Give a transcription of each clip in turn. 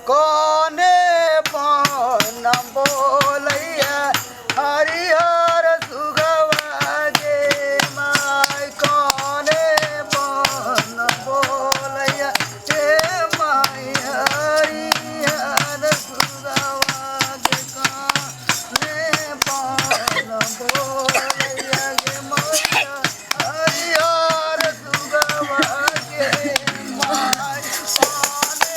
कोने बन बोलैया हरिहर सुगवा गे माय, कोने बन बोलैया हे my Harihar सुगवा गे, कोने बन बोलैया गे मैया हरिहर सुगवा गे my, कोने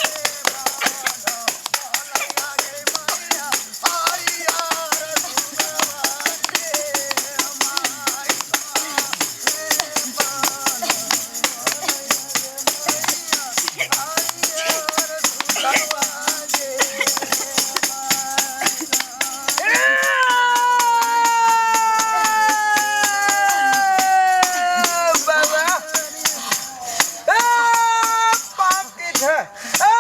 बाबा ए पाप के छै ए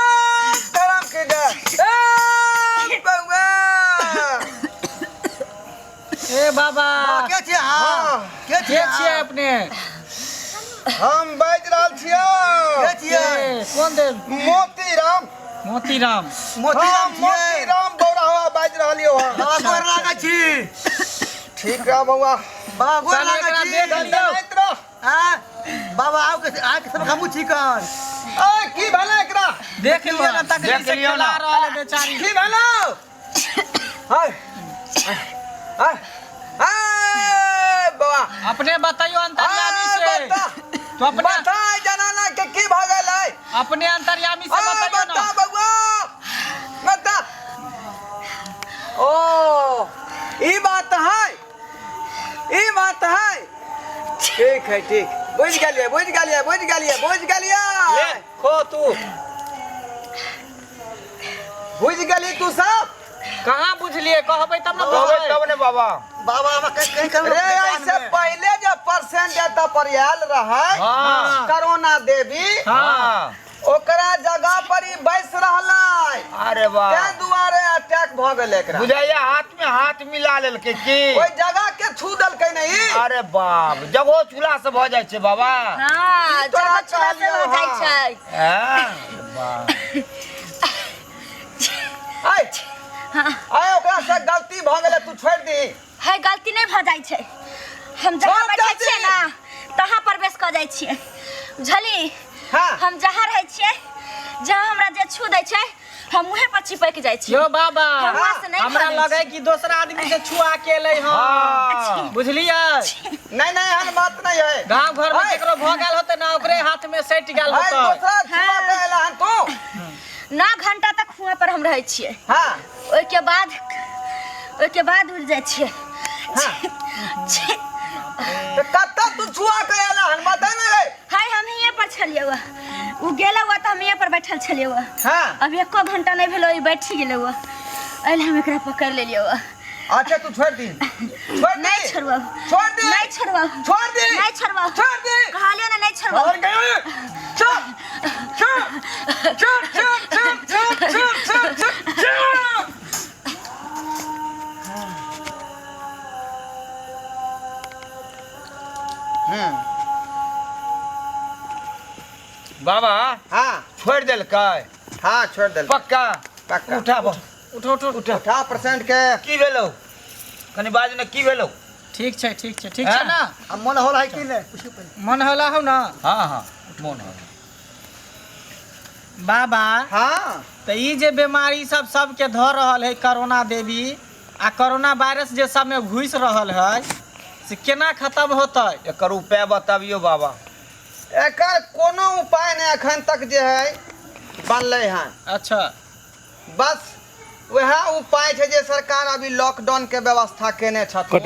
धर्म के छै ए बउआ। ए बाबा, के छियै अहाँ? के के छियै छियै अहाँ? अपने? हम बाजि रहल छियौ। के छियै? के? कोन देव? मोतीराम। मोतीराम। मोतीराम हाँ, छियै? मोतीराम बौरावा बाजि रहलियौ हँ। बाबा गोर लागै छी। ठीक रह बौआ। बाबा गोर चल लागै एकरा छी। देख लियौ। दंदनाइत रह। आँय? बाबा आउ के आके सब हमहूँ छी कन। ए की भेलै एकरा? देख लियौ ने, तकलीफ देख से लियौ खेला ना। रहल है बेचारी। की भेलौ? हाय हाय हाय बौआ। अपने बतैयो अंतर्यामी ए, से। बता। तो अपने बता जनाना के की भऽ गेलै? अपने अंतर्यामी से ए, बतैयो बता ना। बौआ, बता। ओ ई बात है, ई बात है। ठीक है, ठीक, बुझि गेलियै, बुझि गेलियै, बुझि गेलियै, बुझि गेलियै। ले खो तू। बुझि गेली तू सब? कहाँ बुझलियै? कहबै तब ने कहबै बुझबै। तब ने बाबा। बाबा हमरा कहीं कहीं कहीं रे ऐसे पहले जे परसेंट एतऽ पर आयल रहै हाँ। करोना देवी, हाँ, ओकरा जगह पर ई बैस रहलै। अरे वाह। तें दुआरे अटैक भऽ गेलै एकरा। बुझाइया हाथ में हाथ मिला लेलकै की? ओहि जगह के छू देलकै ने ई। अरे बाप, जगहो चूल्हा से भऽ जाइ छै बाबा। हाँ, ई तोरा जगह चूल्हा से कहलियौ भऽ जाइ हँ। छै। हैं? वाह। आय आय, ओकरा से गलती भऽ गेलै, तू छोड़ि दही। है, गलती नहि भऽ जाइ छै। हम जहाँ छोड़ बैठै दही। छियै ना तहाँ प्रवेश कऽ जाइ छियै, बुझली? हाँ। हम जहाँ रहै छियै, जहाँ हमरा जे छू दै छै, हम उहे पर चिपकि जाइ छियै। यौ बाबा, हम वहाँ से नहि हमरा भागै लगे छियै। कि दोसरा आदमी से छुआ के एलै हँ। हाँ। बुझलियै? नहीं नहीं, एहन बात नहीं है। गांव घर में है। केकरो भऽ गेल होतै ना, ओकरे हाथ में सटि गेल आय होतै। दोसरा छुआ के एला हन तू? 9 घंटा तक हुआं पर हम रहै छियै। हाँ। ओहिके बाद उड़ि जाइ छियै। छी। तऽ कतऽ तू छुआ के एला हन, बता ना रे। हाय, हम हिये पर छलियै हुआ। उ गेलै हुआ तऽ हम हिये पर बैठल छलियै हुआ। हाँ। अभी एको घंटा नहि भेलै, ई बैठ गेलै हुआ। एहि हम एकरा पकड़ि लेलियै हुआ। अच्छा, तू छोड़ दी, छोड़ दी। नहीं छोड़बौ। छोड़ दी। नहीं छोड़बौ। छोड़ दी। नहीं छोड़बौ। छोड़ दी। कहलियौ ने, नहीं छोड़बौ। और गयो। छोड़ छोड़ छोड़ छोड़ छोड़ छोड़ छोड़ छोड़ छोड़ छोड़। बाबा। हाँ। छोड़ि देलकै? हाँ, छोड़ देल। पक्का? पक्का। उठाबो। उठो, उठो। उठा परसेंट के। की भेलौ? कनि बाज ने, की भेलौ? ठीक छै, ठीक छै, ठीक छै ना। अब मन होला है कि नहीं, पूछू पहिले। मन होला हौ ना? हाँ, मोन हो। बाबा। हाँ। तऽ ई जे बीमारी सब सबके धऽ रहल है, कोरोना देवी आ कोरोना वायरस जे सबमे घुसि रहल है, से केना खत्म होतै? एकर उपाय बतबियौ बाबा। एकर कोनो उपाय नहि एखन तक जे है बनलै हन। बस वएह उपाय छै जे सरकार अभी लॉकडाउन के व्यवस्था केने छथिन।